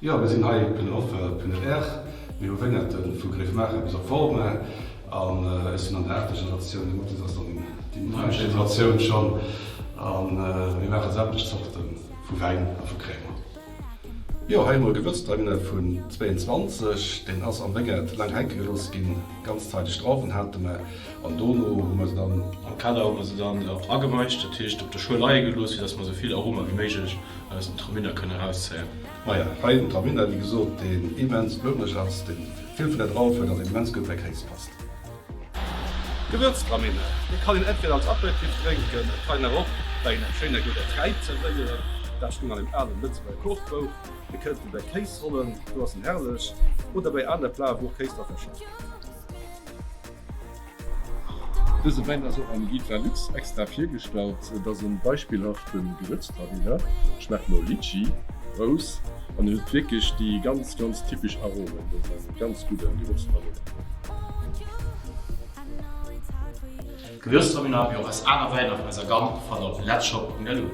Jo, mir sinn hei Pinot Pinot R. Mir hu Wéngerte vu Gréiwemaacher bis op Wormer an ech sinn an der aachter Generatioun, de Mathis ass dann déi neischt Generatioun schonn a mir maache sämtlech Zorte vu Wäin a vu Crémant. Jo, hei hu mer e Gewürztraminer vun 22, deen ass am Wéngert laang hänke gelooss ginn, ganz zeideg Drauwen hate mer an dono hu mer se dann. Am Keller hu mer se dann och agemeischt, dat heescht op der Schuel leie gelooss, fir dass mer esou vill Aroma wéi méiglech aus dem Traminer kënnen erauszéien. Maja, hei den Traminer, wéi gesot, deen immens blummeg ass, deen vill vun der Drauf huet an deen immens gutt bei Kéis passt. Gewürztraminer, dee kann een entweder als Aperitif drénken, et kann een awer och bei enger schéiner gudder Träip zerwéieren. Dat stung an engem alen Lëtzebuerger Kochbouch. Dir kënnt en bei Kéis rollen, do ass en herrlech, oder bei aner Platen, wou och Kéis dra verschafft gëtt. Dëse Wäin ass och am Guide Velux extra virgestallt. Et ass en beispillhafte Gewürztraminer, schmaacht no Litchi, Rous an en huet wierklech déi ganz ganz typesch Aromen. Dat ass en ganz gudde Gewürztraminer. Gewürztraminer, wéi och eis aner Wäiner vun eiser Gamme, fannt der op letzshop.lu.